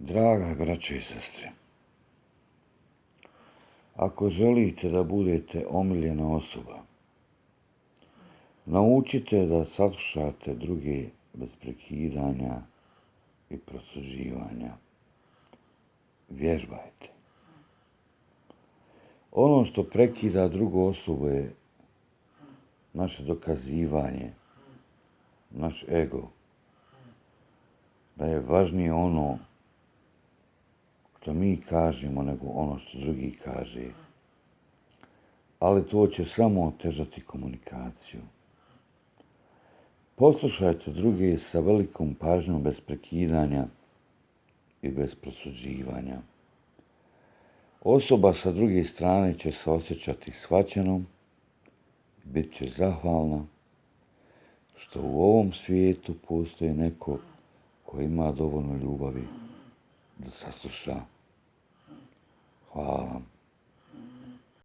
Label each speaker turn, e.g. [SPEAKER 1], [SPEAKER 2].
[SPEAKER 1] Draga braćo i sestre, ako želite da budete omiljena osoba, naučite da saslušate druge bez prekidanja i prosuđivanja. Vježbajte. Ono što prekida drugu osobu je naše dokazivanje, naš ego, da je važnije ono što mi kažemo nego ono što drugi kaže. Ali to će samo otežati komunikaciju. Poslušajte druge sa velikom pažnjom bez prekidanja i bez prosuđivanja. Osoba sa druge strane će se osjećati shvaćenom i bit će zahvalna što u ovom svijetu postoji neko ko ima dovoljno ljubavi da sasluša. Hvala.